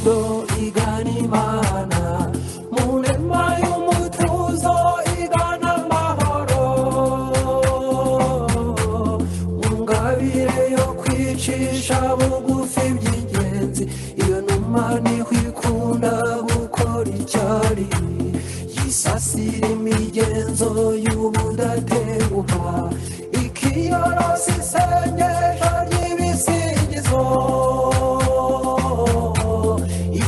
Y'urukundo igana Imana, mu nema y'umutuzo igana amahoro, mu ngabire yo kwicisha bugufi by'ingenzi. Iyo numa niho ikunda gukora icyari, yisasira imigenzo y'ubudatenguha, ikiyorosa isengesho ry'ibisingizo,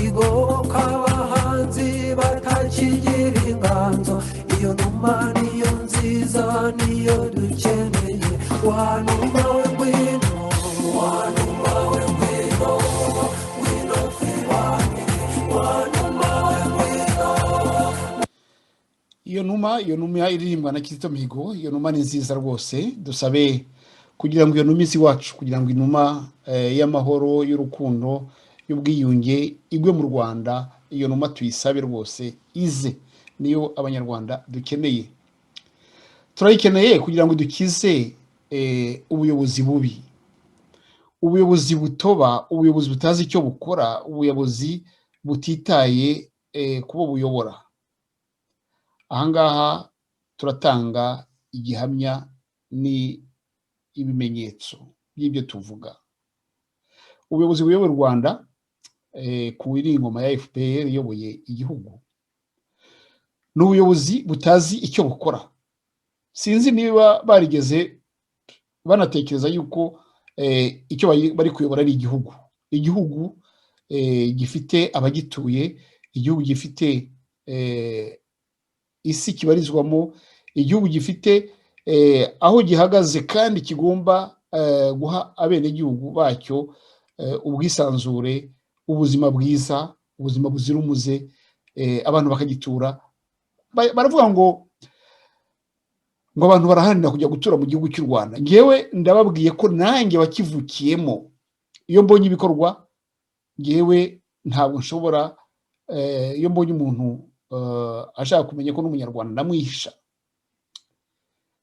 igoboka abahanzi batakigira inganzo. Iyo numa niyo nziza, niyo dukeneye. Wa numa we ngwino, wa numa we ngwino, ngwino twibanire, wa numa we ngwino. Iyo numa, iyo numa iririmbwa na Kizito Mihigo, iyo numa ni nziza rwose. Dusabe kugira ngo iyo numa ize iwacu, kugira ngo inuma y'amahoro, y'urukundo, y'ubwiyunge igwe mu Rwanda. Iyo numa tuyisabe rwose ize, niyo Abanyarwanda dukeneye. Turayikeneye kugira ngo dukize ubuyobozi bubi, ubuyobozi butoba, ubuyobozi butazi icyo bukora, ubuyobozi butitaye ku bo buyobora. Ahangaha turatanga igihamya ni ibimenyetso by'ibyo tuvuga. Ubuyobozi buyoboye u Rwanda ku iri ingoma ya FPR iyoboye igihugu ni ubuyobozi butazi icyo bukora. Sinzi niba barigeze banatekereza yuko icyo bari kuyobora ari igihugu, igihugu gifite abagituye, igihugu gifite isi kibarizwamo, igihugu gifite aho gihagaze kandi kigomba guha abenegihugu bacyo ubwisanzure, ubuzima bwiza, ubuzima buzira umuze, abantu bakagitura. Baravuga ngo abantu baraharanira kujya gutura mu gihugu cy'u Rwanda. Ngewe ndababwiye ko nanjye wakivukiyemo, iyo mbonye ibikorwa, ngewe ntabwo nshobora, iyo mbonye umuntu ashaka kumenya ko n'Umunyarwanda, ndamwihisha,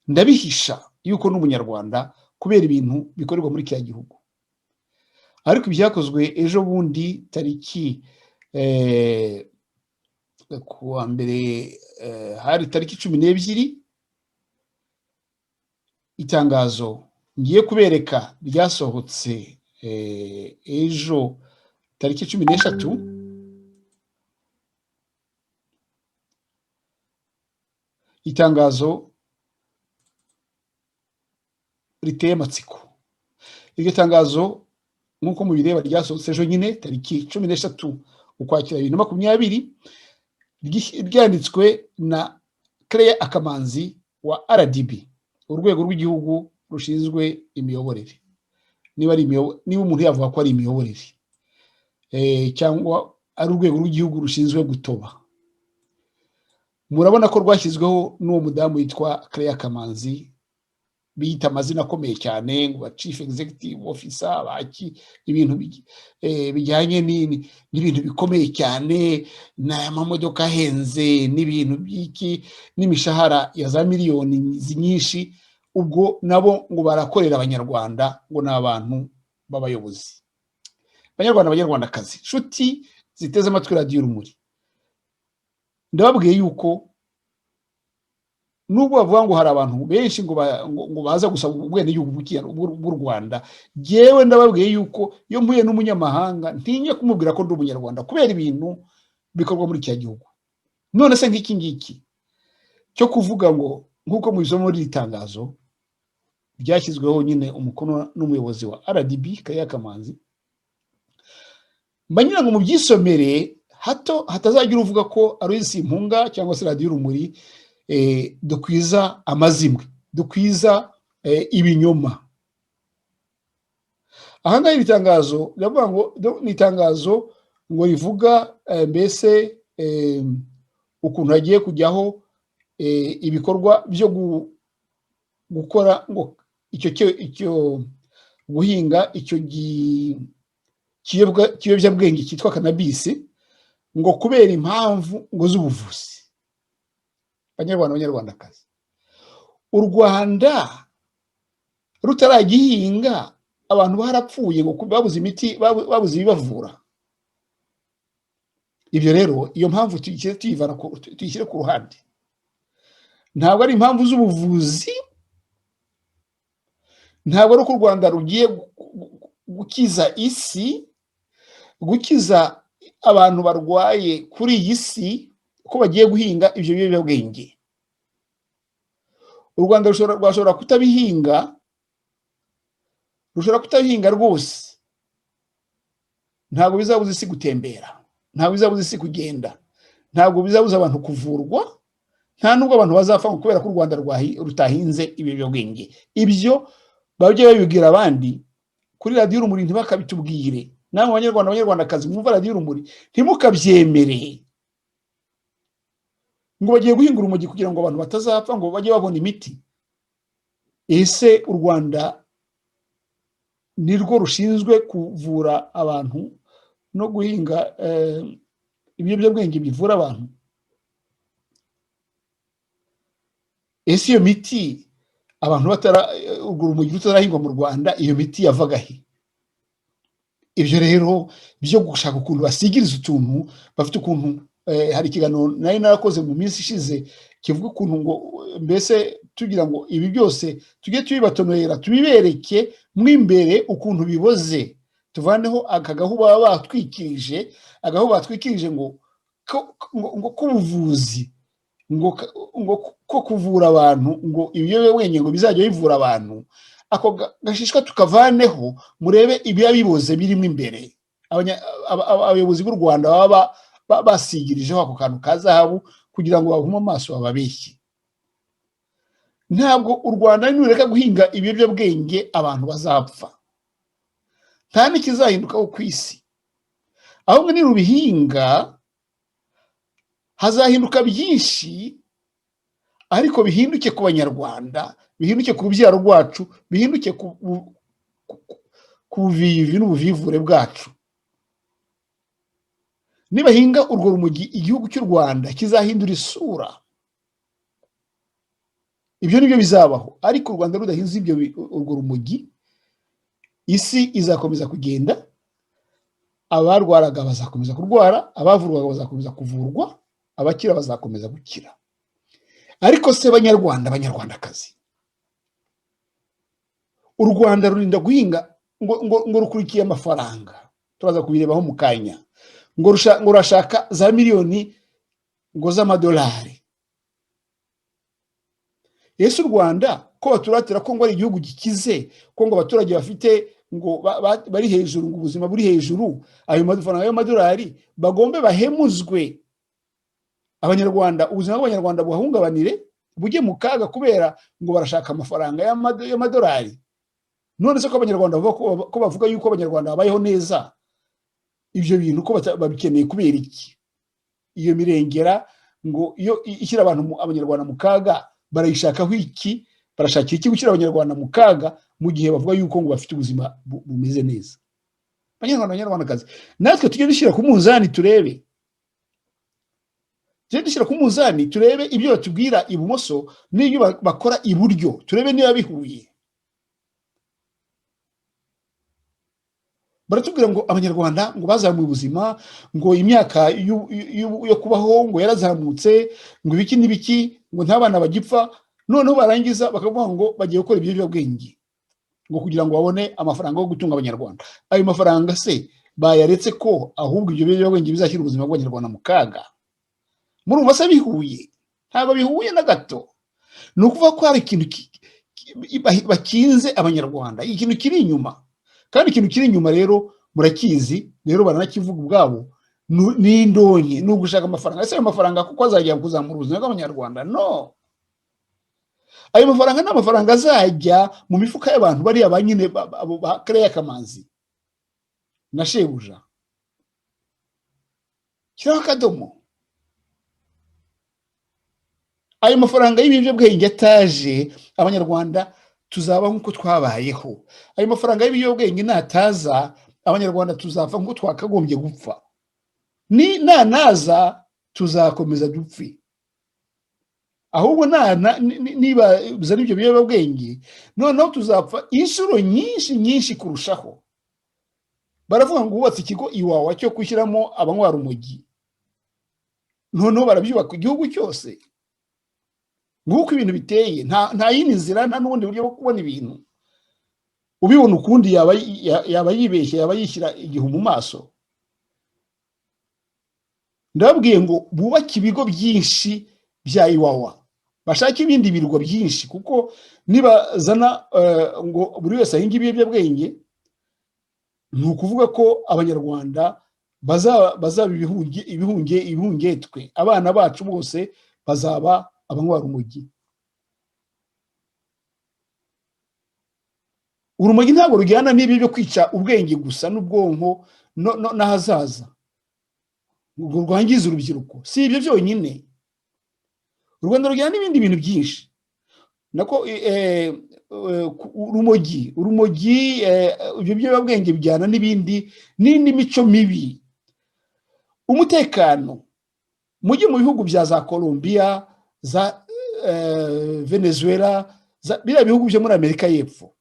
ndabihisha yuko n'Umunyarwanda kubera ibintu bikorerwa muri kiriya gihugu. Ariko ibyakozwe ejo bundi tariki ku wa mbere, hari tariki 12, itangazo ngiye kubereka ryasohotse ejo tariki 13, itangazo riteye amatsiko. Iryo tangazo nk'uko mubireba ryasohotse ejo nyine tariki 13 Ukwakira 2020, ryanditswe na Claire Akamanzi wa RDB, urwego rw'igihugu rushinzwe imiyoborere, niba ari niba umuntu yavuga ko ari imiyoborere cyangwa ari urwego rw'igihugu rushinzwe gutoba. Murabona ko rwashyizweho n'uwo mudamu witwa Claire Kamanzi, biyita amazina akomeye cyane ngo ba chief executive officer, baki, ibintu bijyanye n'ibintu bikomeye cyane, n'amamodoka ahenze, n'ibintu by'iki, n'imishahara ya za miliyoni nyinshi. Ubwo nabo ngo barakorera Abanyarwanda, ngo ni abantu b'abayobozi. Banyarwanda, Banyarwandakazi, nshuti ziteze amatwi Radiyo Urumuri, ndababwiye yuko nubwo bavuga ngo hari abantu benshi ngo baza gusaba ubwenegihugu bw'u Rwanda, jyewe ndababwiye yuko iyo mpuye n'umunyamahanga ntinya kumubwira ko ndi Umunyarwanda kubera ibintu bikorwa muri kiriya gihugu. None se nk'iki ngiki cyo kuvuga ngo, nk'uko mubisoma muri iri tangazo ryashyizweho nyine umukono n'umuyobozi wa RDB Claire Kamanzi, mba ngira ngo mubyisomere hato hatazagira uvuga ko ari Simpunga cyangwa se Radiyo Urumuri dukwiza amazimwe, dukwiza ibinyoma. Aha ngaha iri tangazo riravuga ngo ni itangazo ngo rivuga mbese ukuntu hagiye kujyaho ibikorwa byo gukora ngo icyo guhinga icyo kiyobyabwenge cyitwa cannabis, ngo kubera impamvu ngo z'ubuvuzi. Banyarwanda, Banyarwandakazi, u Rwanda rutaragihinga abantu barapfuye ngo babuze imiti, babuze ibibavura. Ibyo rero, iyo mpamvu tuyishyire ku ruhande. Ntabwo ari impamvu z'ubuvuzi, ntabwo ari uko u Rwanda rugiye gukiza isi, gukiza abantu barwaye kuri iyi si, ko bagiye guhinga ibyo biyobyabwenge. U Rwanda rwashobora kutabihinga, rushobora kutabihinga rwose. Ntabwo bizabuza isi gutembera, ntabwo bizabuza isi kugenda, ntabwo bizabuza abantu kuvurwa, nta nubwo abantu bazapfa kubera ko u Rwanda rutahinze ibiyobyabwenge. Ibyo bajye babibwira abandi kuri Radiyo Urumuri, ntibakabitubwire. Namwe Abanyarwanda, Abanyarwandakazi mwumva Radiyo Urumuri, ntimukabyemere ngo bagiye guhinga urumogi kugira ngo abantu batazapfa, ngo bajye babona imiti. Ese u Rwanda nirwo rushinzwe kuvura abantu no guhinga ibiyobyabwenge bivura abantu? Ese iyo miti abantu batara, urwo rumogi rutarahingwa mu Rwanda, iyo miti yavaga he? Ibyo rero byo gushaka ukuntu basigiriza utuntu bafite, ukuntu hari ikiganiro nari narakoze mu minsi ishize kivuga ukuntu ngo mbese tugira ngo ibi byose tujye tubibatonorera, tubibereke mo imbere ukuntu biboze, tuvaneho aka gahu baba batwikirije, agahu batwikirije ngo k'ubuvuzi, ngo ko kuvura abantu, ngo ibiyobyabwenge ngo bizajya bivura abantu. Ako gashishwa tukavaneho, murebe ibiba biboze birimo imbere. Abayobozi b'u Rwanda baba basigirijeho ako kantu ka zahabu kugira ngo bahume amaso, bababeshye. Ntabwo u Rwanda nirureka guhinga ibiyobyabwenge abantu bazapfa, nta n'ikizahindukaho ku isi. Ahubwo nirubihinga hazahinduka byinshi, ariko bihinduke ku Banyarwanda, bihinduke ku rubyaro rwacu, bihinduke ku buvivi n'ubuvivure bwacu. Nibahinga urwo rumogi, igihugu cy'u Rwanda kizahindura isura. Ibyo nibyo bizabaho. Ariko u Rwanda rudahinze ibyo urwo rumogi, isi izakomeza kugenda, abarwaraga bazakomeza kurwara, abavurwaga bazakomeza kuvurwa, abakira bazakomeza gukira. Ariko se Banyarwanda, Banyarwandakazi, u Rwanda rurinda guhinga ngo rukurikiye amafaranga, turaza kubirebaho mu kanya, ngo rurashaka za miliyoni ngo z'amadolari. Ese u Rwanda ko baturatira ko ngo ari igihugu gikize, ko ngo abaturage bafite ngo bari hejuru, ngo ubuzima buri hejuru, ayo mafaranga y'amadolari bagombe bahemuzwe Abanyarwanda, ubuzima bw'Abanyarwanda buhahungabanire, bujye mu kaga kubera ngo barashaka amafaranga y'amadolari? None se ko Abanyarwanda ko bavuga yuko Abanyarwanda babayeho neza, ibyo bintu ko babikeneye kubera iki? Iyo mirengera ngo iyo ishyira abantu, Abanyarwanda mu kaga, barayishakaho iki? Barashakira iki gushyira Abanyarwanda mu kaga mu gihe bavuga yuko ngo bafite ubuzima bumeze neza? Banyarwanda, Banyarwandakazi, natwe tujye dushyira ku munzani turebe, tujye dushyira ku munzani turebe ibyo batubwira ibumoso n'ibyo bakora iburyo, turebe niba bihuye. Baratubwira ngo Abanyarwanda ngo bazamuye ubuzima, ngo imyaka yo kubaho ngo yarazamutse, ngo ibiki n'ibiki, ngo nta bana bagipfa. Noneho barangiza bakavuga ngo bagiye gukora ibiyobyabwenge ngo kugira ngo babone amafaranga yo gutunga Abanyarwanda. Ayo mafaranga se bayaretse ko ahubwo ibyo biyobyabwenge bizashyira ubuzima bw'Abanyarwanda mu kaga? Murumva se bihuye? Ntabwo bihuye na gato. Ni ukuvuga ko hari ikintu bakinze Abanyarwanda, ikintu kiri inyuma. Kandi ikintu kiri inyuma rero murakizi, rero baranakivuga ubwabo, ni indonke, ni ugushaka amafaranga. Ese ayo mafaranga kuko azajya kuzamura ubuzima bw'Abanyarwanda? No, ayo mafaranga ni amafaranga azajya mu mifuka y'abantu bariya ba nyine ba Claire Kamanzi na shebuja. Shyiraho akadomo. Ayo mafaranga y'ibiyobyabwenge ataje, Abanyarwanda tuzaba nk'uko twabayeho. Ayo mafaranga y'ibiyobyabwenge nataza, Abanyarwanda tuzapfa nk'uko twakagombye gupfa. Ni nanaza tuzakomeza dupfe. Ahubwo niba bizana ibyo biyobyabwenge, noneho tuzapfa inshuro nyinshi nyinshi kurushaho. Baravuga ngo wubatse ikigo Iwawa cyo gushyiramo abanywa urumogi. Noneho barabyubaka igihugu cyose. Nguko ibintu biteye, nta yindi nzira, nta n'ubundi buryo bwo kubona ibintu. Ubibona ukundi yaba yibeshye, yaba yishyira igihu mu maso. Ndababwiye ngo bubake ibigo byinshi bya Iwawa, bashake ibindi birwa byinshi, kuko nibazana ngo buri wese ahinge ibiyobyabwenge, ni ukuvuga ko Abanyarwanda bazaba ibihungetwe. Abana bacu bose bazaba abanywa urumogi. Urumogi ntabwo rujyana n'ibi byo kwica ubwenge gusa n'ubwonko n'ahazaza, ngo rwangize urubyiruko. Si ibyo byonyine, u Rwanda rujyana n'ibindi bintu byinshi. Nako urumogi, ibyo biyobyabwenge bijyana n'ibindi, n'indi mico mibi. Umutekano mujye mu bihugu bya za Colombia, za Venezuela, biriya bihugu byo muri Amerika y'Epfo,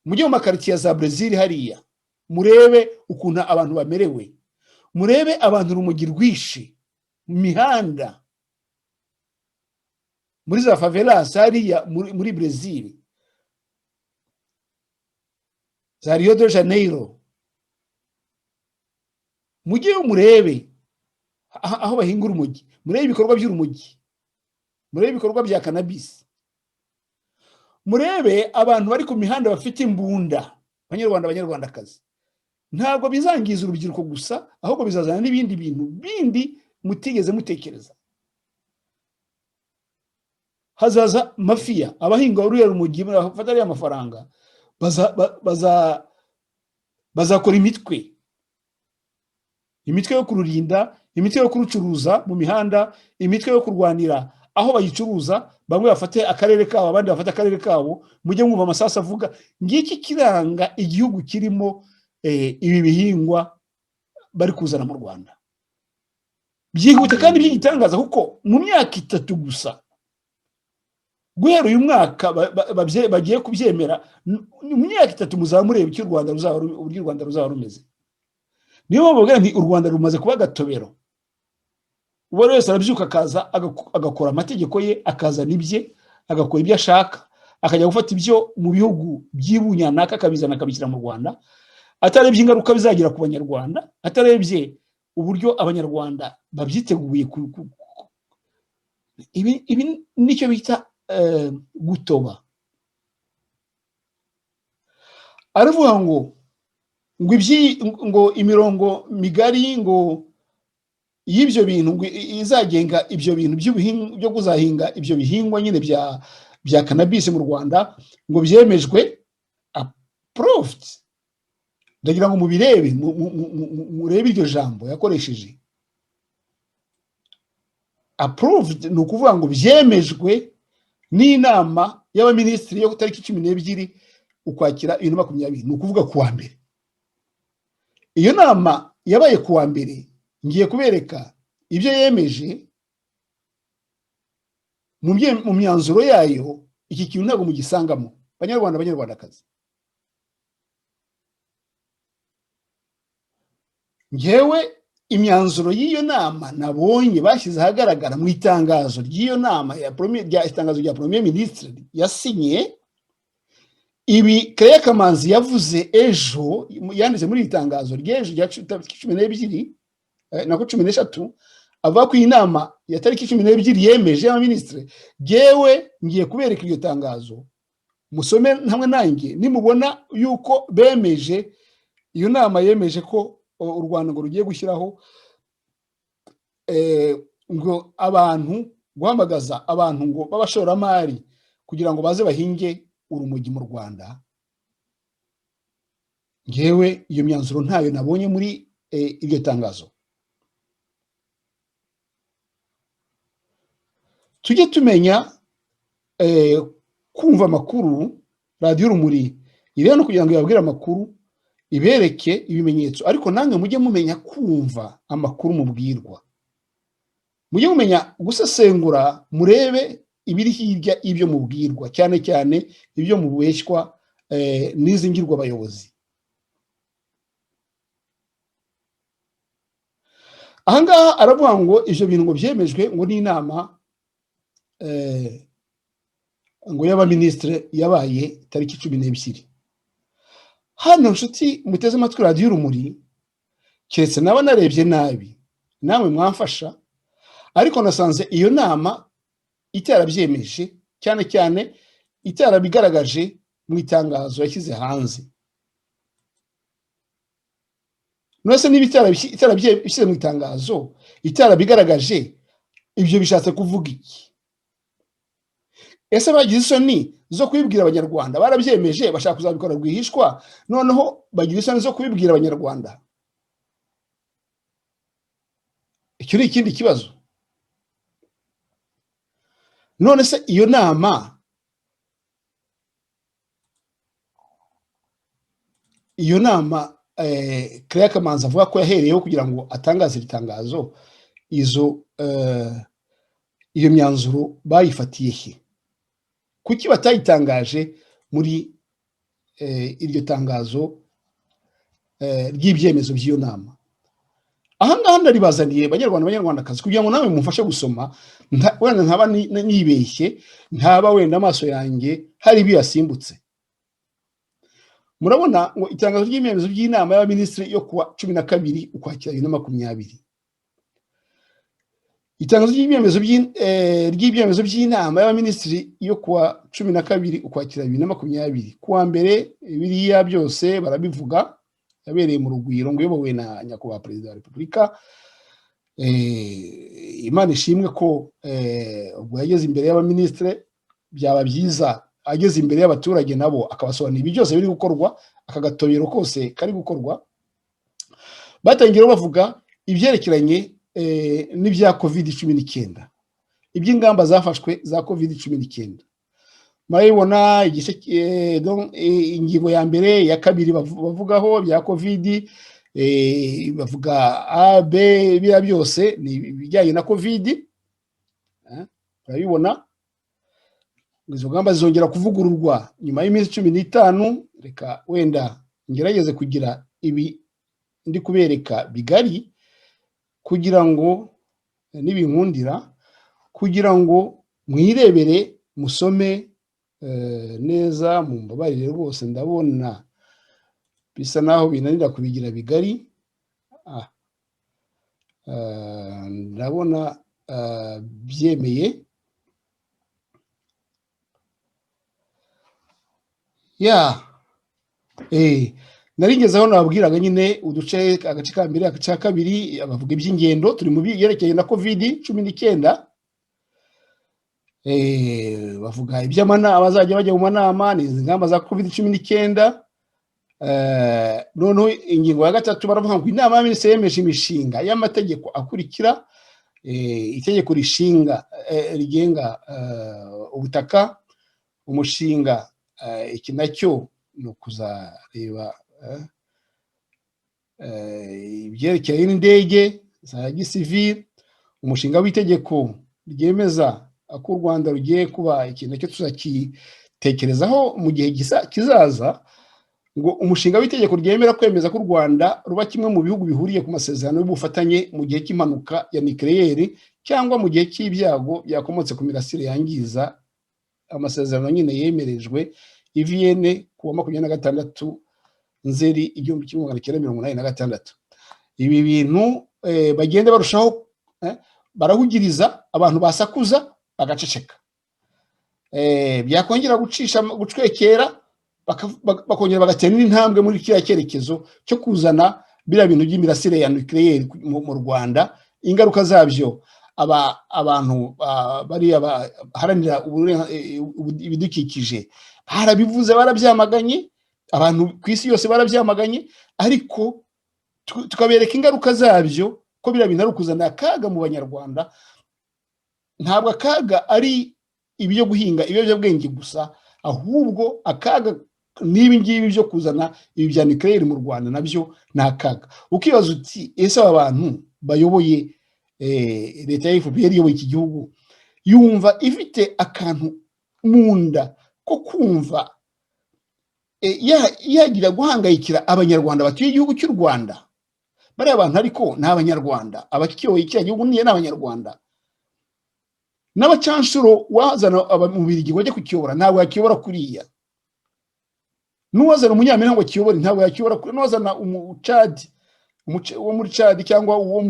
mujye mu makaritsiye za Brezil hariya, murebe ukuntu abantu bamerewe, murebe abantu urumogi rwishe mu mihanda, muri za favelas hariya muri Brezil, za Rio de Janeiro. Mujye murebe aho bahinga urumogi, murebe ibikorwa by'urumogi, murebe ibikorwa bya cannabis, murebe abantu bari ku mihanda bafite imbunda. Abanyarwanda, Abanyarwandakazi, ntabwo bizangiza urubyiruko gusa, ahubwo bizazana n'ibindi bintu bindi mutigeze mutekereza. Hazaza mafiya, abahinga ruriya rumogi bafata ariya mafaranga, bazakora imitwe yo kururinda, imitwe yo kurucuruza mu mihanda, imitwe yo kurwanira aho bayicuruza. Bamwe bafate akarere kabo, abandi bafate akarere kabo. Mujye mwumva amasasu avuga. Ngiki kiranga igihugu kirimo ibi bihingwa bari kuzana mu Rwanda byihuta kandi by'igitangaza, kuko mu myaka 3 gusa, guhera uyu mwaka bagiye kubyemera, mu myaka 3 muzaba mureba icyo uburyo u Rwanda ruzaba rumeze. Niyo mpamvu bavuga nti u Rwanda rumaze kuba agatobero. Uwo wese arabyuka akaza agakora amategeko ye, akazana ibye, agakora ibyo ashaka, akajya gufata ibyo mu bihugu by'ibunyanaka akabizana akabishyira mu Rwanda, atarebye ingaruka bizagira ku Banyarwanda, atarebye uburyo Abanyarwanda babyiteguye. Ibi nicyo bita gutoba. Aravuga ngo ngo imirongo migari ngo y'ibyo bintu, ngo izagenga ibyo bintu byo kuzahinga ibyo bihingwa nyine bya cannabis mu Rwanda, ngo byemejwe, approved. Ndagira ngo mubirebe, murebe iryo jambo yakoresheje, approved. Ni ukuvuga ngo byemejwe n'inama y'abaminisitiri yo tariki 12 Ukwakira 2020, ni ukuvuga kuwa mbere. Iyo nama yabaye kuwa mbere. Ngiye kubereka ibyo yemeje mu myanzuro yayo. Iki kintu ntabwo mugisangamo, Banyarwanda, Banyarwandakazi. Ngewe imyanzuro y'iyo nama nabonye bashyize ahagaragara mu itangazo ry'iyo nama, itangazo rya Premier Ministre yasinye. Ibi Claire Kamanzi yavuze ejo, yanditse muri iri tangazo ry'ejo rya 12, nako 13, avuga ko iyi nama ya tariki 12 yemeje y'abaminisitiri. Ngewe ngiye kubereka iryo tangazo, musome hamwe nanjye. Nimubona yuko bemeje, iyo nama yemeje ko u Rwanda ngo rugiye gushyiraho ngo abantu, guhamagaza abantu ngo b'abashoramari kugira ngo baze bahinge urumogi mu Rwanda, ngewe iyo myanzuro ntayo nabonye muri iryo tangazo. Tujye tumenya kumva amakuru. Radiyo Urumuri iri hano kugira ngo ibabwire amakuru, ibereke ibimenyetso, ariko namwe mujye mumenya kumva amakuru mubwirwa, mujye mumenya gusesengura, murebe ibiri hirya ibyo mubwirwa, cyane cyane ibyo mubeshywa n'izi ngirwabayobozi. Ahangaha aravuga ngo ibyo bintu ngo byemejwe ngo n'inama ngo y'abaminisitiri yabaye tariki 12. Hano nshuti muteze amatwi Radiyo Urumuri, keretse naba narebye nabi namwe mwamfasha, ariko nasanze iyo nama itarabyemeje, cyane cyane itarabigaragaje mu itangazo yashyize hanze. None niba itarabishyize mu itangazo, itarabigaragaje, ibyo bishatse kuvuga iki? Ese bagize isoni zo kubibwira Abanyarwanda? Barabyemeje, bashaka kuzabikora rwihishwa, noneho bagira isoni zo kubibwira Abanyarwanda? Icyo ni ikindi kibazo. None se iyo nama Claire Kamanzi avuga ko yahereyeho kugira ngo atangaze iri tangazo, iyo myanzuro bayifatiye he? Kuki batayitangaje muri iryo tangazo ry'ibyemezo by'iyo nama? Aha ngaha ndaribazaniye Banyarwanda, Banyarwandakazi, kugira ngo nawe mumfashe gusoma, wenda ntaba nibeshye, ntaba wenda amaso yanjye hari ibyo yasimbutse. Murabona ngo itangazo ry'ibyemezo by'inama y'abaminisitiri yo kuwa 12 Ukwakira 2020, itangazo ry'ibyemezo by'inama y'abaminisitiri yo kuwa 12 Ukwakira 2020, kuwa mbere, biriya byose barabivuga, yabereye mu Rugwiro, ngo iyobowe na Nyakubahwa Perezida wa Repubulika. Imana ishimwe ko ubwo yageze imbere y'abaminisitiri, byaba byiza ageze imbere y'abaturage nabo akabasobanurira ibi byose biri gukorwa, aka gatobero kose kari gukorwa. Batangira bavuga ibyerekeranye n'ibya COVID-19, iby'ingamba zafashwe za COVID-19. Murabibona igice, ingingo ya mbere, ya kabiri, bavugaho bya COVID, bavuga A, B, biriya byose ni ibijyanye na COVID. Murabibona izo ngamba zizongera kuvugururwa nyuma y'iminsi 15. Reka wenda ngerageze kugira ibi ndi kubereka bigari, kugira ngo nibinkundira, kugira ngo mwirebere, musome neza. Mumbabarire rwose, ndabona bisa naho binanira kubigira bigari. Ndabona byemeye ya naringezeho nababwiraga nyine uduce, agace ka mbere, agace ka kabiri, bavuga iby'ingendo, turi mu byerekeye na COVID-19. Bavuga iby'amanama, bazajya bajya mu manama, ni ingamba za COVID-19. Noneho ingingo ya gatatu baravuga ngo inama y'abaminisitiri yemeje imishinga y'amategeko akurikira: itegeko rishinga rigenga ubutaka, umushinga, iki nacyo ni ukuzareba ibyerekeranye n'indege za gisivili, umushinga w'itegeko ryemeza ko u Rwanda rugiye kuba, ikintu nacyo tuzakitekerezaho mu gihe kizaza, ngo umushinga w'itegeko ryemera kwemeza ko u Rwanda ruba kimwe mu bihugu bihuriye ku masezerano y'ubufatanye mu gihe cy'impanuka ya nucléaire cyangwa mu gihe cy'ibyago byakomotse ku mirasire yangiza, amasezerano nyine yemerejwe i Vienne ku wa 26 Nzeri 1986. Ibi bintu bagenda barushaho barahugiriza abantu, basakuza bagaceceka, byakongera gucisha gucwekera, bakongera bagatera intambwe muri kiriya cyerekezo cyo kuzana biriya bintu by'imirasire ya nucléaire mu Rwanda. Ingaruka zabyo abantu bariya baharanira ibidukikije barabivuze, barabyamaganye, abantu ku isi yose barabyamaganye, ariko tukabereka ingaruka zabyo, ko biriya bintu ari ukuzana akaga mu Banyarwanda. Ntabwo akaga ari ibyo guhinga ibiyobyabwenge gusa, ahubwo akaga n'ibi ngibi byo kuzana ibi bya nucléaire mu Rwanda nabyo ni akaga. Ukibaza uti: ese aba bantu bayoboye leta ya FPR iyoboye iki gihugu yumva ifite akantu mu nda ko kumva yagira guhangayikira Abanyarwanda batuye igihugu cy'u Rwanda Bariya bantu ariko ni Abanyarwanda, abakiyoboye kiriya gihugu ni Abanyarwanda. N'abacanshuro wazana Umubirigi ngo ajye kukiyobora ntabwo yakiyobora kuriya, n'uwazana Umunyamerika ngo akiyobore ntabwo yakiyobora kuriya, n'uwazana Umucadi wo muri Cadi cyangwa uwo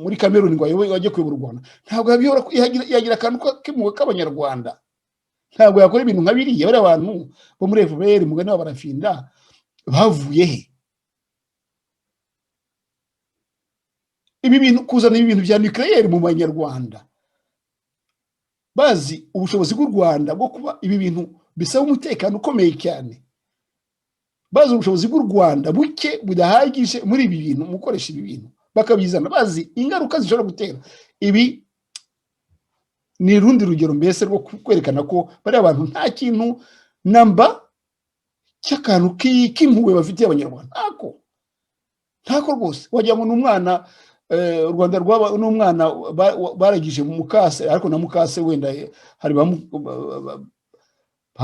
muri Kameruni ngo ajye kuyobora u Rwanda ntabwo yabiyobora. Yagira akantu k'impuhwe k'Abanyarwanda, ntabwo yakora ibintu nka biriya. Bariya bantu bo muri FPR, mugani wa Barafinda, bavuye he? Ibi bintu, kuzana ibi bintu bya nucléaire mu Banyarwanda bazi ubushobozi bw'u Rwanda bwo kuba ibi bintu bisaba umutekano ukomeye cyane, bazi ubushobozi bw'u Rwanda buke budahagije muri ibi bintu, mu gukoresha ibi bintu, bakabizana bazi ingaruka zishobora gutera. Ibi ni urundi rugero mbese rwo kwerekana ko bariya bantu nta kintu namba cy'akantu k'impuhwe bafitiye Abanyarwanda, ntako, ntako rwose. Wagira ngo ni umwana, u Rwanda rwaba n'umwana baragije mukase, ariko na mukase wenda hari ba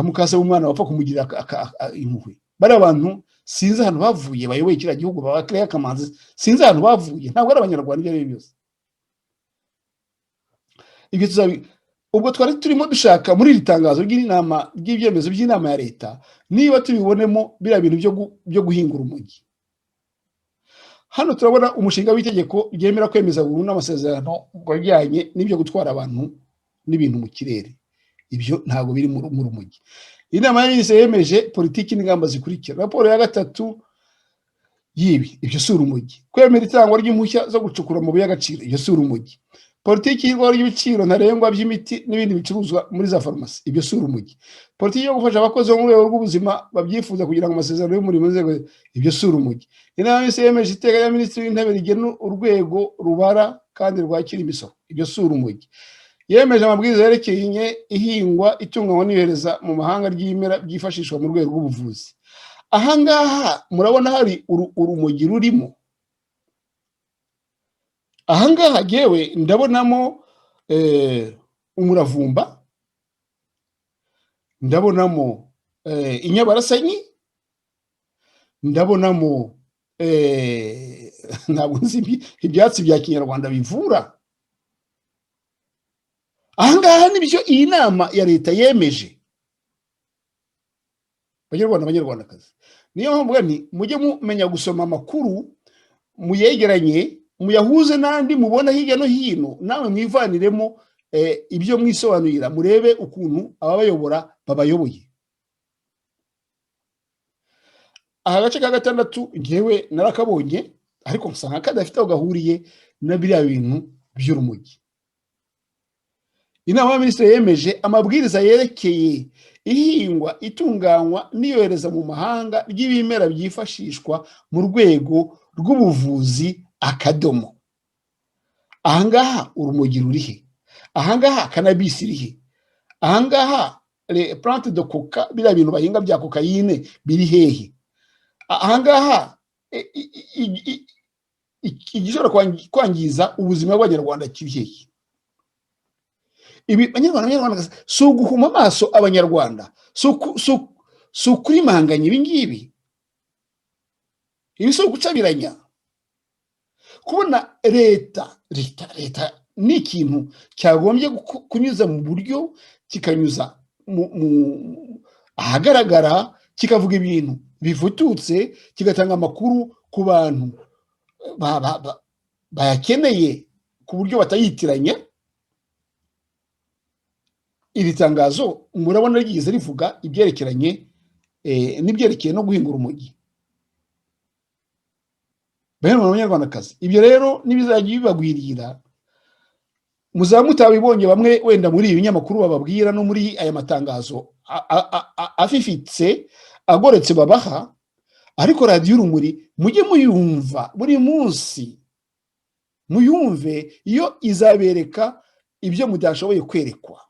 mukase w'umwana bapfa kumugirira impuhwe. Bariya bantu sinzi ahantu bavuye bayoboye kiriya gihugu, ba Claire Kamanzi, sinzi ahantu bavuye, ntabwo ari Abanyarwanda ibyo ari byo byose. Ibyo tuzabi ubwo twari turimo dushaka muri iri tangazo ry'inama, ry'ibyemezo by'inama ya leta, niba tubibonemo biriya bintu byo guhinga urumogi. Hano turabona umushinga w'itegeko ryemera kwemeza burundu amasezerano ajyanye n'ibyo gutwara abantu n'ibintu mu kirere. Ibyo ntabwo biri mu rumogi. Inama y'Abaminisitiri yemeje politiki n'ingamba zikurikira, raporo ya gatatu y'ibi, ibyo si urumogi. Kwemera itangwa ry'impushya zo gucukura amabuye y'agaciro, ibyo si urumogi. Politiki y'irwaho ry'ibiciro ntarengwa by'imiti n'ibindi bicuruzwa muri za farumasi, ibyo si urumogi. Politiki yo gufasha abakozi bo mu rwego rw'ubuzima babyifuza kugira ngo amasezerano y'umurimo nzego, ibyo si urumogi. Inama y'Abaminisitiri yemeje iteka rya Minisitiri w'Intebe rigena urwego rubara kandi rwakira imisoro, ibyo si urumogi. Yemeje amabwiriza yerekeye ihingwa, itunganywa n'iyohereza mu mahanga ry'ibimera byifashishwa mu rwego rw'ubuvuzi. Ahangaha murabona hari urumogi rurimo. Ahangaha yewe ndabonamo umuravumba, ndabonamo inyabarasanyi, ndabonamo, ntabwo nzi ibyatsi bya kinyarwanda bivura. Ahangaha nibyo iyi nama ya leta yemeje. Banyarwanda, Banyarwandakazi, niyo mpamvu nti mujye mumenya gusoma amakuru, muyegeranye, muyahuze n'andi mubona hirya no hino, nawe mwivaniremo ibyo mwisobanurira, murebe ukuntu ababayobora babayoboye. Aha gace ka gatandatu ngewe narakabonye, ariko nsanga kadafite aho gahuriye na biriya bintu by'urumogi. Inama y'Abaminisitiri yemeje amabwiriza yerekeye ihingwa, itunganywa n'iyohereza mu mahanga ry'ibimera byifashishwa mu rwego rw'ubuvuzi, akadomo. Ahangaha urumogi rurihe? Ahangaha cannabis irihe? Ahangaha plante de coca, biriya bintu bahinga bya kokayine, biri hehe? Ahangaha igishobora kwangiza ubuzima bw'Abanyarwanda kiri hehe? Ibi, Banyarwanda, Banyarwanda, si uguhuma amaso Abanyarwanda, si ukurimanganya ibi ngibi? Ibi si ugucabiranya? Kubona leta, leta, leta ni ikintu cyagombye kunyuza mu buryo, kikanyuza ahagaragara, kikavuga ibintu bivututse, kigatanga amakuru ku bantu bayakeneye ku buryo batayitiranya. Iri tangazo murabona ryigeze rivuga ibyerekeranye n'ibyerekeye no guhinga urumogi? Banyarwanda, Banyarwandakazi, ibyo rero n'ibizajya bibagwirira muzaba mutabibonye. Bamwe wenda muri ibi binyamakuru bababwira no muri aya matangazo afifitse agoretse babaha, ariko Radiyo Urumuri mujye muyumva buri munsi, muyumve, iyo izabereka ibyo mudashoboye kwerekwa.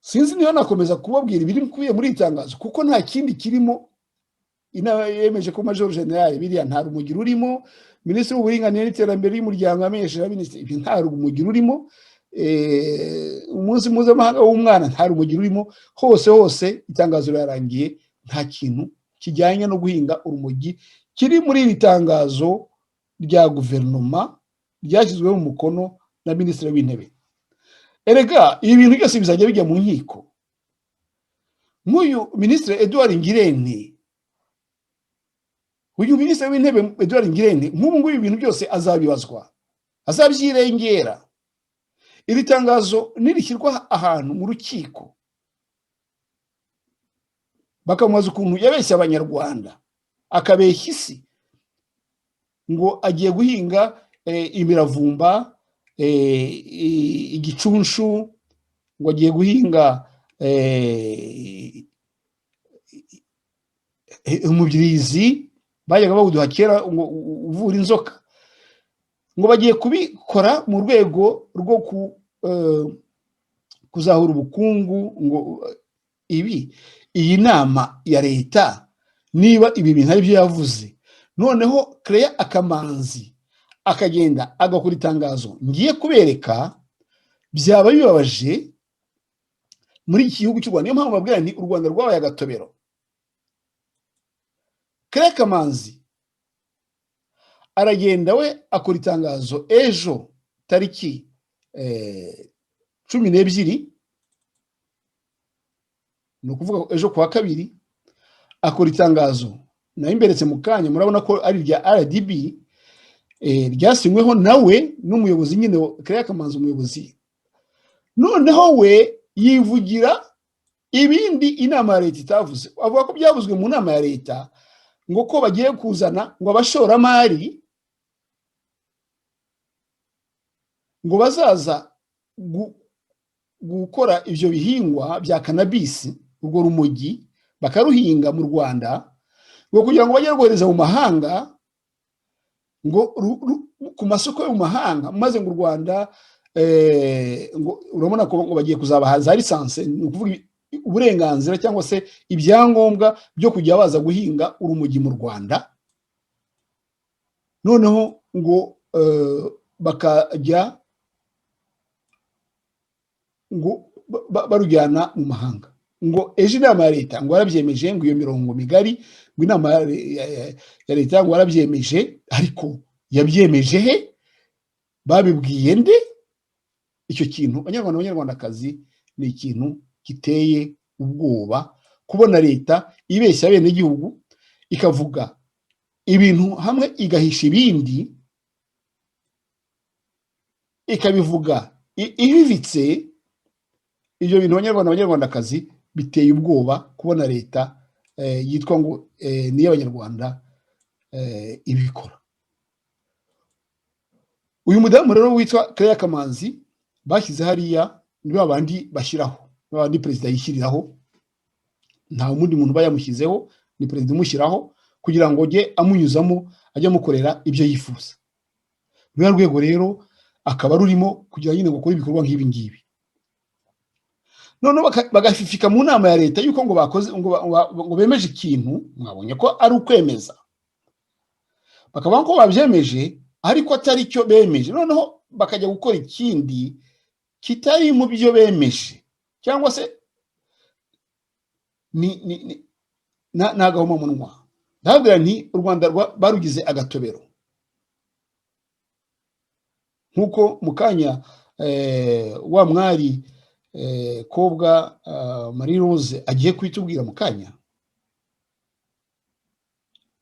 Sinzi niba nakomeza kubabwira ibiri bikubiye muri iri tangazo, kuko nta kindi kirimo. Inama yemeje ko Major General, biriya nta rumogi rurimo. Minisitiri w'Uburinganire n'Iterambere ry'Umuryango yamenyesheje Abaminisitiri, ibi nta rumogi rurimo. Umunsi mpuzamahanga w'umwana, nta rumogi rurimo. Hose hose itangazo rirarangiye, nta kintu kijyanye no guhinga urumogi kiri muri iri tangazo rya guverinoma ryashyizweho umukono na Minisitiri w'Intebe. Erega ibi bintu byose bizajya bijya mu nkiko. Nk'uyu Minisitiri Edouard Ngirente, uyu Minisitiri w'Intebe Edouard Ngirente, nk'ubu ngubu ibintu byose azabibazwa, azabyirengera. Iri tangazo nirishyirwa ahantu mu rukiko, bakamubaza ukuntu yabeshya Abanyarwanda, akabeshya isi ngo agiye guhinga imiravumba, igicunshu, ngo agiye guhinga umubirizi bajyaga bawuduha kera ngo uvura inzoka, ngo bagiye kubikora mu rwego rwo kuzahura ubukungu, ngo ibi iyi nama ya leta, niba ibi bintu ari byo yavuze, noneho Claire Akamanzi akagenda agakora itangazo ngiye kubereka, byaba bibabaje muri iki gihugu cy'u Rwanda. Niyo mpamvu babwira nti: "U Rwanda rwabaye agatobero." Claire Kamanzi aragenda we akora itangazo ejo tariki 12, ni ukuvuga ejo kuwa kabiri, akora itangazo nayo imberetse mu kanya. Murabona ko ari irya RDB, ryasinyweho nawe n'umuyobozi nyine Claire Kamanzi, umuyobozi. Noneho we yivugira ibindi inama ya leta itavuze. Avuga ko byavuzwe mu nama ya leta ngo ko bagiye kuzana ngo abashoramari ngo bazaza gukora ibyo bihingwa bya cannabis, urwo rumogi, bakaruhinga mu Rwanda ngo kugira ngo bajye rwohereza mu mahanga, ngo ku masoko yo mu mahanga, maze ngo u Rwanda ngo urabona ko ngo bagiye kuzabaha za licence, ni ukuvuga uburenganzira cyangwa se ibyangombwa byo kujya baza guhinga urumogi mu Rwanda, noneho ngo bakajya ngo barujyana mu mahanga. Ngo ejo inama ya leta ngo yarabyemeje, ngo iyo mirongo migari, ngo inama ya leta ngo yarabyemeje. Ariko yabyemeje he? Babibwiye nde? Icyo kintu, Abanyarwanda, Abanyarwandakazi, ni ikintu giteye ubwoba kubona leta ibeshya abenegihugu, ikavuga ibintu hamwe igahisha ibindi, ikabivuga ihivitse. Ibyo bintu, Abanyarwanda, Abanyarwandakazi, biteye ubwoba kubona leta yitwa ngo ni iy'Abanyarwanda ibikora. Uyu mudamu rero witwa Claire Kamanzi bashyize hariya ni ba bandi bashyiraho, ba bandi perezida yishyiriraho. Nta wundi muntu uba yamushyizeho, ni perezida umushyiraho kugira ngo ajye amunyuzamo, ajye amukorera ibyo yifuza. Ruriya rwego rero akaba rurimo kugira nyine ngo ukore ibikorwa nk'ibi ngibi. Noneho bagafifika mu nama ya leta yuko ngo bakoze, ngo bemeje ikintu. Mwabonye ko ari ukwemeza, bakavuga ko babyemeje ariko atari cyo bemeje, noneho bakajya gukora ikindi kitari mu byo bemeje, cyangwa se ni agahomamunwa. Ndababwira nti: "U Rwanda barugize agatobero." Nk'uko mu kanya wa mwari kobwa Marie Rose agiye kubitubwira mu kanya.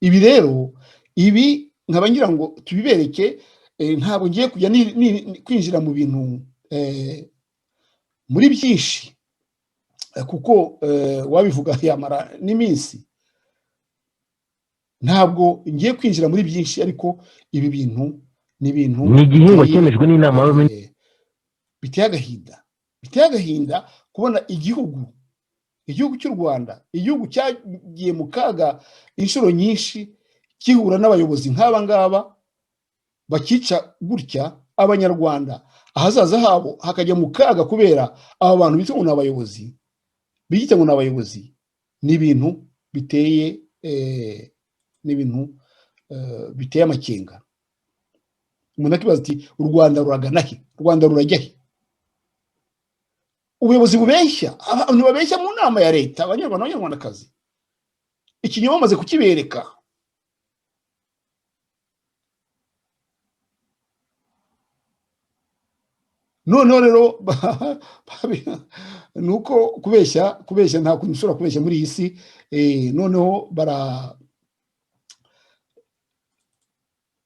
Ibi rero, ibi nkaba ngira ngo tubibereke. Ntabwo ngiye kujya kwinjira mu bintu muri byinshi, kuko wabivuga yamara n'iminsi. Ntabwo ngiye kwinjira muri byinshi, ariko ibi bintu ni ibintu Ni igihingwa cyemejwe n'inama y'Abaminisitiri. Biteye agahinda, biteye agahinda kubona igihugu cy'u Rwanda, igihugu cyagiye mu kaga inshuro nyinshi, gihura n'abayobozi nk'aba ngaba bakica gutya. Abanyarwanda ahazaza habo hakajya mu kaga kubera aba bantu bitwa ngo ni abayobozi, biyita ngo ni abayobozi. Ni ibintu biteye ni ibintu biteye amakenga. Umuntu akibaza ati: "U Rwanda ruragana he? U Rwanda rurajya he?" Ubuyobozi bubeshya, abantu babeshya mu nama ya leta, Abanyarwanda, Abanyarwandakazi. Ikinyoma bamaze kukibereka. Noneho rero ni uko kubeshya nta kuntu ushobora kubeshya muri iyi si. Noneho bara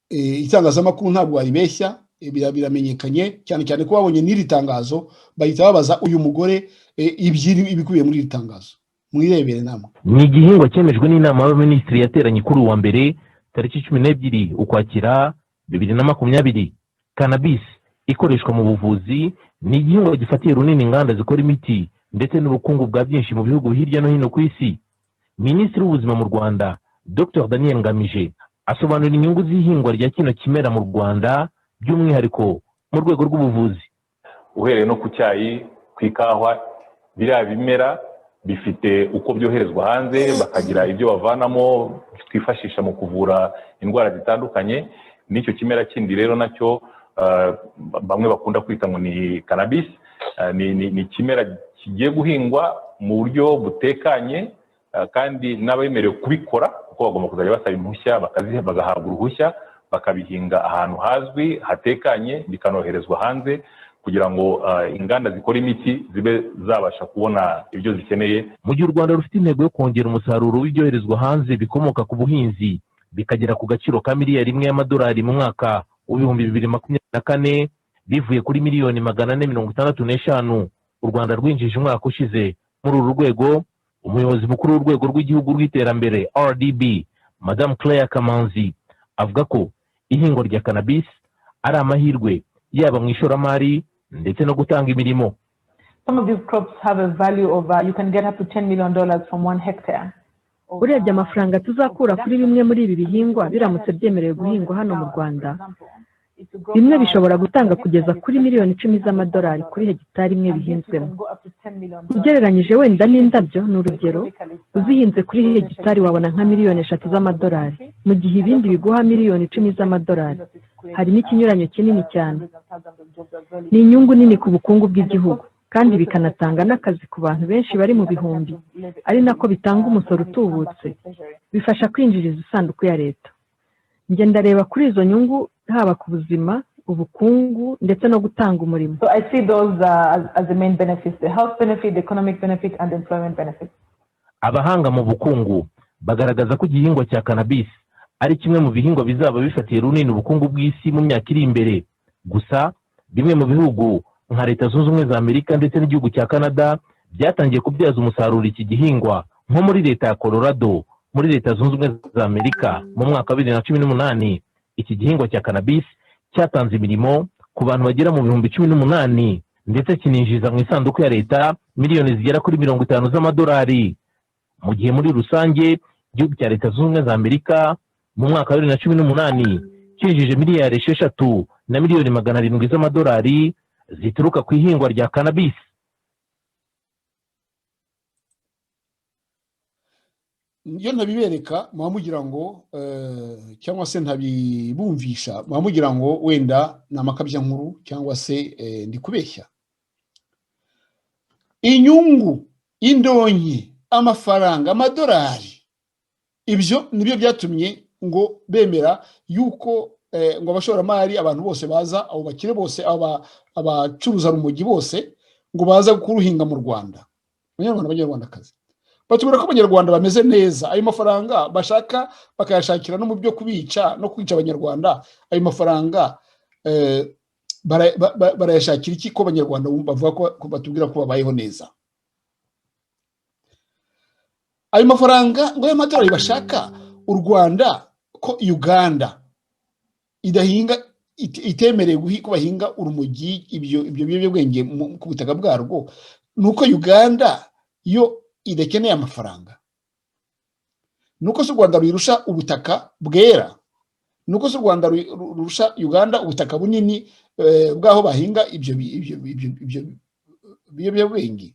itangazamakuru ntabwo waribeshya, biramenyekanye cyane cyane ko babonye n'iri tangazo, bahita babaza uyu mugore ibikubiye muri iri tangazo. Mwirebere namwe. Ni igihingwa cyemejwe n'inama y'abaminisitiri yateranye kuri uwa mbere, tariki 12 Ukwakira 2020. Cannabis ikoreshwa mu buvuzi ni igihingwa gifatiye runini inganda zikora imiti ndetse n'ubukungu bwa byinshi mu bihugu hirya no hino ku isi. Minisitiri w'Ubuzima mu Rwanda, Dr Daniel Ngamije, asobanura inyungu z'ihingwa rya kino kimera mu Rwanda, by'umwihariko mu rwego rw'ubuvuzi. Uhereye no ku cyayi, ku ikawa, biriya bimera bifite uko byoherezwa hanze, bakagira ibyo bavanamo twifashisha mu kuvura indwara zitandukanye. N'icyo kimera kindi rero nacyo bamwe bakunda kwita ngo ni cannabis, ni ikimera kigiye guhingwa mu buryo butekanye, kandi n'abemerewe kubikora, kuko bagomba kuzajya basaba impushya, bagahabwa uruhushya, bakabihinga ahantu hazwi hatekanye, bikanoherezwa hanze kugira ngo inganda zikora imiti zibe zabasha kubona ibyo zikeneye. Mu gihe u Rwanda rufite intego yo kongera umusaruro w'ibyoherezwa hanze bikomoka ku buhinzi bikagera ku gaciro ka miliyari 1 y'amadolari mu mwaka w'2024, bivuye kuri miliyoni 465 u Rwanda rwinjije umwaka ushize muri uru rwego, umuyobozi mukuru w'Urwego rw'Igihugu rw'Iterambere, RDB, Madamu Claire Kamanzi, avuga ko ihingwa rya cannabis ari amahirwe yaba mu ishoramari ndetse no gutanga imirimo. Some of these crops have a value of, you can get up to $10 million from 1 hectare. Urebye amafaranga tuzakura kuri bimwe muri ibi bihingwa biramutse byemerewe guhingwa hano mu Rwanda, bimwe bishobora gutanga kugeza kuri miliyoni 10 z'amadolari kuri hegitari imwe bihinzwemo. Ugereranyije wenda n'indabyo, ni urugero, uzihinze kuri hegitari wabona nka miliyoni 3 z'amadolari, mu gihe ibindi biguha miliyoni 10 z'amadolari. Harimo ikinyuranyo kinini cyane. Ni inyungu nini ku bukungu bw'igihugu, kandi bikanatanga n'akazi ku bantu benshi bari mu bihumbi, ari nako bitanga umusoro utubutse, bifasha kwinjiriza isanduku ya leta. Njye ndareba kuri izo nyungu, haba ku buzima, ubukungu ndetse no gutanga umurimo. So I see those as the main benefits, the health benefit, the economic benefit, and the employment benefit. Abahanga mu bukungu bagaragaza ko igihingwa cya cannabis ari kimwe mu bihingwa bizaba bifatiye runini ubukungu bw'isi mu myaka iri imbere. Gusa bimwe mu bihugu nka Leta Zunze Ubumwe za Amerika ndetse n'igihugu cya Canada byatangiye kubyaza umusaruro iki gihingwa. Nko muri leta ya Colorado muri Leta Zunze Ubumwe za Amerika, mu mwaka wa 2018 iki gihingwa cya cannabis cyatanze imirimo ku bantu bagera mu 18,000, ndetse kininjiza mu isanduku ya leta miliyoni zigera kuri 50 z'amadolari, mu gihe muri rusange igihugu cya Leta Zunze Ubumwe za Amerika mu mwaka wa 2018 cyinjije miliyari 6 na miliyoni 700 z'amadolari zituruka ku ihingwa rya cannabis. Iyo ntabibereka muba mugira ngo, cyangwa se ntabibumvisha, muba mugira ngo wenda ni amakabyankuru cyangwa se ndi kubeshya. Inyungu, indonke, amafaranga, amadolari, ibyo nibyo byatumye ngo bemera yuko ngo abashoramari, abantu bose baza, abo bakire bose, abacuruza rumogi bose, ngo baza kuruhinga mu Rwanda. Abanyarwanda, Abanyarwandakazi, batubwira ko Abanyarwanda bameze neza. Ayo mafaranga bashaka bakayashakira no mu byo kubica no kwica Abanyarwanda. Ayo mafaranga barayashakira iki, ko Abanyarwanda bavuga ko batubwira ko babayeho neza? Ayo mafaranga ngo y'amadolari bashaka, u Rwanda, ko Uganda idahinga, itemerewe ko bahinga urumogi, ibyo biyobyabwenge ku butaka bwarwo, ni uko Uganda yo idakeneye amafaranga? Ni uko se u Rwanda ruyirusha ubutaka bwera? Ni uko se u Rwanda rurusha Uganda ubutaka bunini bw'aho bahinga ibyo biyobyabwenge?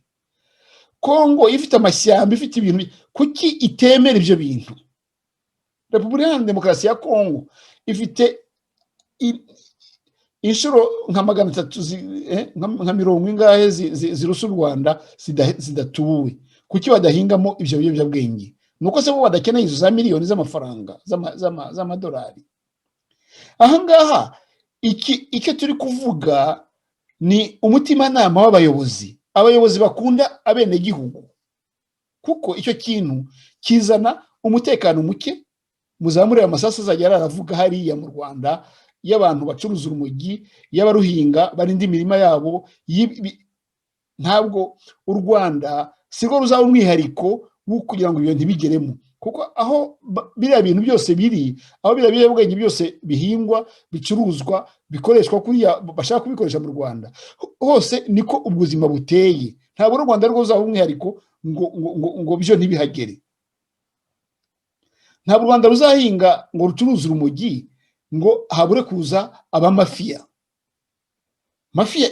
Kongo ifite amashyamba, ifite ibintu, kuki itemera ibyo bintu? Repubulika Iharanira Demokarasi ya Kongo ifite inshuro nka 300, nka mirongo ingahe zirusa u Rwanda, zidatuwe. Kuki badahingamo ibyo biyobyabwenge? Ni uko se bo badakeneye izo za miliyoni z'amafaranga z'amadolari? Ahangaha icyo turi kuvuga ni umutimanama w'abayobozi, abayobozi bakunda abenegihugu, kuko icyo kintu kizana umutekano muke. Muzamurire amasasu azajya aravuga hariya mu Rwanda y'abantu bacuruza urumogi, y'abaruhinga barinda imirima yabo. Ntabwo u Rwanda siko ruzaba umwihariko wo kugira ngo ibyo ntibigeremo, kuko aho biriya bintu byose biri, aho biriya biyobyabwenge byose bihingwa, bicuruzwa, bikoreshwa kuriya bashaka kubikoresha mu Rwanda hose, niko ubuzima buteye. Ntabwo u Rwanda rwo ruzaba umwihariko ngo ngo ngo byo ntibihagere. Ntabwo u Rwanda ruzahinga ngo rucuruze urumogi ngo habure kuza abamafiya. Mafiya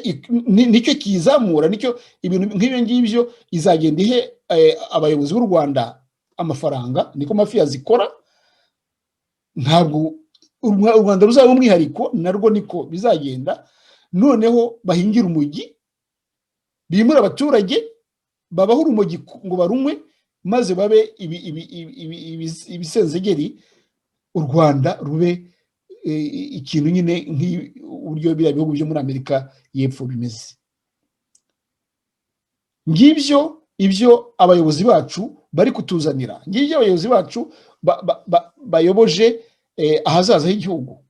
nicyo kizamura, nicyo ibintu nk'ibyo ngibyo izagenda ihe abayobozi b'u Rwanda amafaranga. Niko mafiya zikora. Ntabwo u Rwanda ruzaba umwihariko, narwo niko bizagenda. Noneho bahingira urumogi, bimura abaturage, babaho urumogi ngo barunywe, maze babe ibisenzegeri, u Rwanda rube ikintu nyine nk'uburyo biriya bihugu byo muri Amerika y'Epfo bimeze. Ngibyo ibyo abayobozi bacu bari kutuzanira, ngibyo abayobozi bacu bayoboje ahazaza h'igihugu,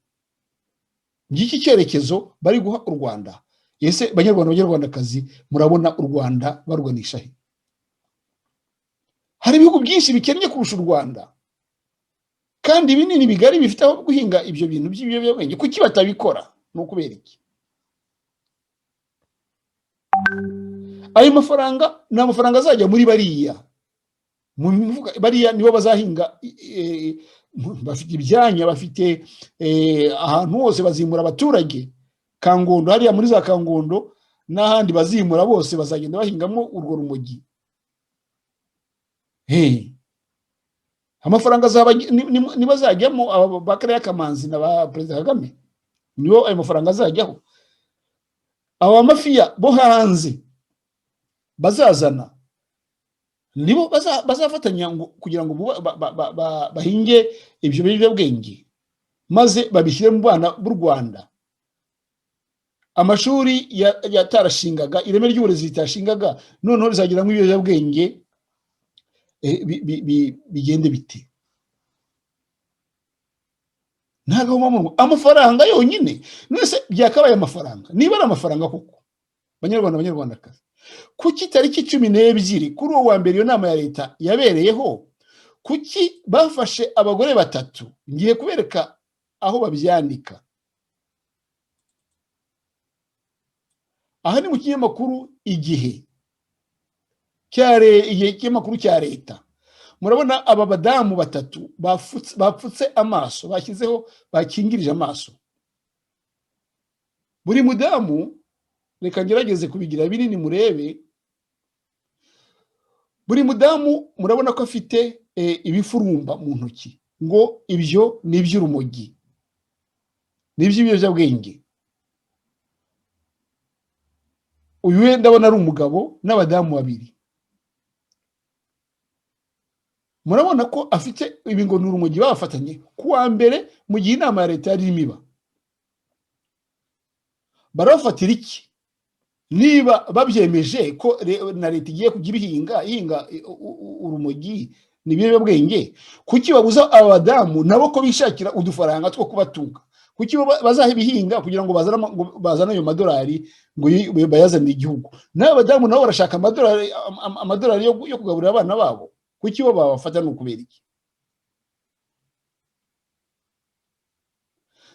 ngiki cyerekezo bari guha u Rwanda. Ese Banyarwanda, Banyarwandakazi, murabona u Rwanda baruganisha he? Hari ibihugu byinshi bikennye kurusha u Rwanda kandi binini, bigari, bifite aho guhinga ibyo bintu by'ibiyobyabwenge. Kuki batabikora? Ni ukubera iki? Ayo mafaranga ni amafaranga azajya muri bariya, bariya nibo bazahinga, bafite ibyanya, bafite ahantu hose bazimura abaturage. Kangondo, hariya muri za Kangondo n'ahandi bazimura bose, bazagenda bahingamo urwo rumogi. Amafaranga niba azajyamo ba Kariya Kamanzi na ba Perezida Kagame, nibo ayo mafaranga azajyaho. Aba mafiya bo hanze bazazana nibo bazafatanya kugira ngo bahinge ibyo biyobyabwenge, maze babishyire mu bana b'u Rwanda. Amashuri yatarashingaga, ireme ry'uburezi ritashingaga, noneho rizagiramo ibiyobyabwenge, bigende bite? Ntabwo amafaranga yonyine mwese byakabaye amafaranga. Niba ari amafaranga koko, Banyarwanda, Banyarwandakazi, kuki tariki 12 kuri uwo wa mbere iyo nama ya leta yabereyeho, kuki bafashe abagore batatu? Ngiye kubereka aho babyandika. Aha ni mu kinyamakuru Igihe, ikinyamakuru cya leta. Murabona aba badamu batatu bapfutse amaso, bashyizeho, bakingirije amaso. Buri mudamu, reka ngerageze kubigira binini murebe, buri mudamu murabona ko afite ibifurumba mu ntoki, ngo ibyo ni iby'urumogi, ni iby'ibiyobyabwenge. Uyu we ndabona ari umugabo n'abadamu babiri. Murabona ko afite ibi ngo ni urumogi. Bafatanye ku wa mbere mu gihe inama ya leta yari irimo iba. Barabafatira iki niba babyemeje ko na leta igiye kujya ibihinga, ihinga urumogi ni ibiyobyabwenge? Kuki babuza aba badamu nabo ko bishakira udufaranga two kubatunga? Kuki bazabihinga kugira ngo bazane ayo madolari ngo bayazanire igihugu? N'aba badamu nabo barashaka amadolari yo kugaburira abana babo. Kuki bo babafata? Ni ukubera iki?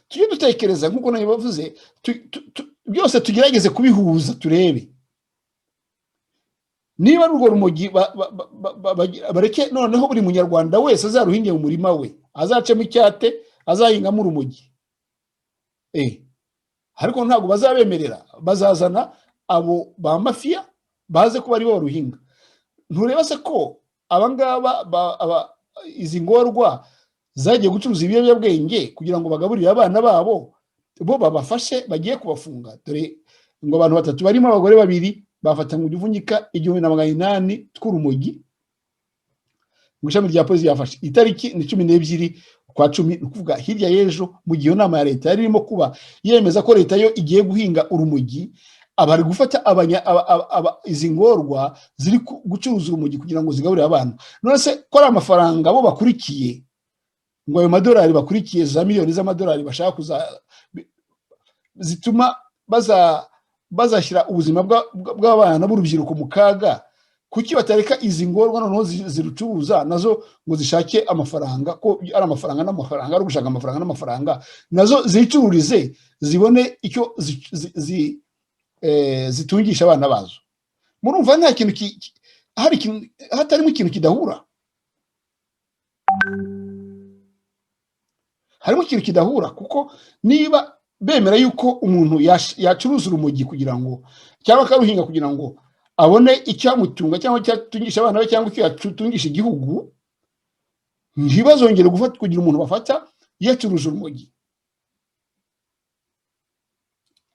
Tujye dutekereza nk'uko nayo bavuze, byose tugerageze kubihuza, turebe niba ari urwo rumogi bareke noneho buri munyarwanda wese azaruhinge mu murima we, azacemo icyate, azahingamo urumogi. Ariko ntabwo bazabemerera, bazazana abo ba mafiya baze kuba aribo baruhinga. Ntureba se ko abangaba, izi ngorwa zagiye gucuruza ibiyobyabwenge kugira ngo bagaburire abana babo, bo babafashe bagiye kubafunga? Dore ngo abantu batatu barimo abagore babiri bafatanywe udupfunyika 1800 tw'urumogi. Ngo ishami rya polisi ryafashe itariki ni 12 kwa 10, ni ukuvuga hirya y'ejo, mu gihe iyo nama ya leta yari irimo kuba yemeza ko leta yo igiye guhinga urumogi, abari gufata izi ngorwa ziri gucuruza urumogi kugira ngo zigaburire abana. None se ko ari amafaranga bo bakurikiye, ngo ayo madolari bakurikiye, za miliyoni z'amadolari bashaka kuza zituma bazashyira ubuzima bw'abana b'urubyiruko mu kaga, kuki batareka izi ngorwa noneho zirucuruza nazo ngo zishake amafaranga? Ko ari amafaranga n'amafaranga, ari ugushaka amafaranga n'amafaranga, nazo zicururize zibone icyo zitungisha abana bazo. Murumva nta kintu hari hatarimo ikintu kidahura, harimo ikintu kidahura, kuko niba bemera yuko umuntu yacuruza urumogi kugira ngo, cyangwa akaruhinga kugira ngo abone icyamutunga cyangwa icyatungisha abana be cyangwa icyo yatungisha igihugu, ntibazongere gufata kugira umuntu bafata yacuruje urumogi,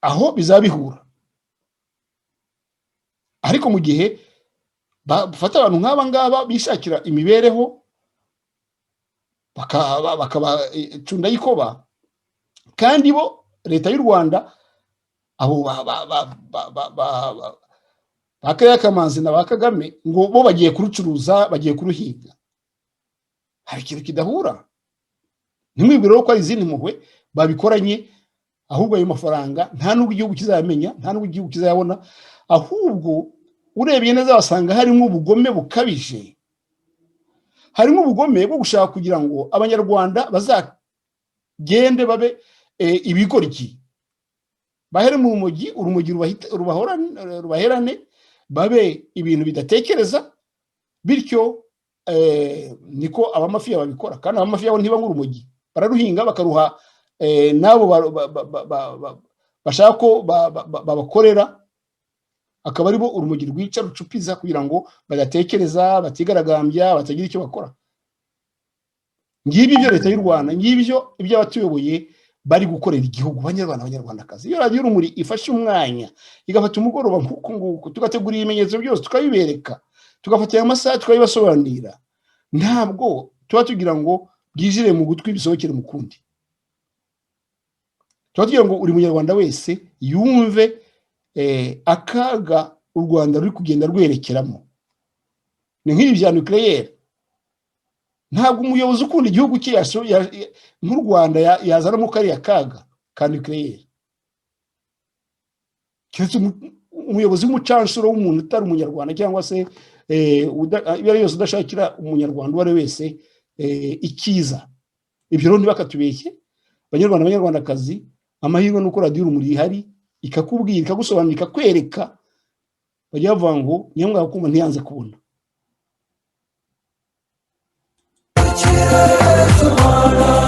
aho bizaba bihura. Ariko mu gihe bafata abantu nk'aba ngaba bishakira imibereho bakabacunda y'ikoba, kandi bo leta y'u Rwanda, abo ba Claire Kamanzi na ba Kagame, ngo bo bagiye kurucuruza, bagiye kuruhinga, hari ikintu kidahura. Ntimwibwire ko ari izindi mpuhwe babikoranye, ahubwo ayo mafaranga nta n'ubwo igihugu kizayamenya, nta n'ubwo igihugu kizayabona. Ahubwo urebye neza wasanga harimo ubugome bukabije, harimo ubugome bwo gushaka kugira ngo Abanyarwanda bazagende babe ibigoryi, bahere mu rumogi, urumogi rubaherane, babe ibintu bidatekereza. Bityo niko abamafiya babikora, kandi abamafiya bo ntibanywa urumogi, bararuhinga bakaruha n'abo bashaka ko babakorera, akaba aribo urumogi rwica, rucupiza, kugira ngo badatekereza, batigaragambya, batagira icyo bakora. Ngibi ibyo leta y'u Rwanda, ngibyo ibyo abatuyoboye bari gukorera igihugu. Banyarwanda, Abanyarwandakazi, iyo Radiyo Urumuri ifashe umwanya, igafata umugoroba nk'uku nguku, tugategura ibimenyetso byose, tukabibereka, tugafatira amasaha tukabibasobanurira, ntabwo tuba tugira ngo byijire mu gutwi bisohokere mu kundi. Tuba tugira ngo buri munyarwanda wese yumve akaga u Rwanda ruri kugenda rwerekeramo. Ni nk'ibi bya nucléaire. Ntabwo umuyobozi ukunda igihugu cye nk'u Rwanda yazanamo kariya kaga ka nucléaire, keretse umuyobozi w'umucanshuro w'umuntu utari umunyarwanda, cyangwa se ibyo ari yose udashakira umunyarwanda uwo ari we wese icyiza. Ibyo rero ntibakatubeshye, Banyarwanda, Abanyarwandakazi. Amahirwe ni uko Radiyo Urumuri ihari, ikakubwira, ikagusobanurira, ikakwereka. Bajya bavuga ngo nyamwanga kumva ntiyanze kubona. Ikirere cy'u Rwanda.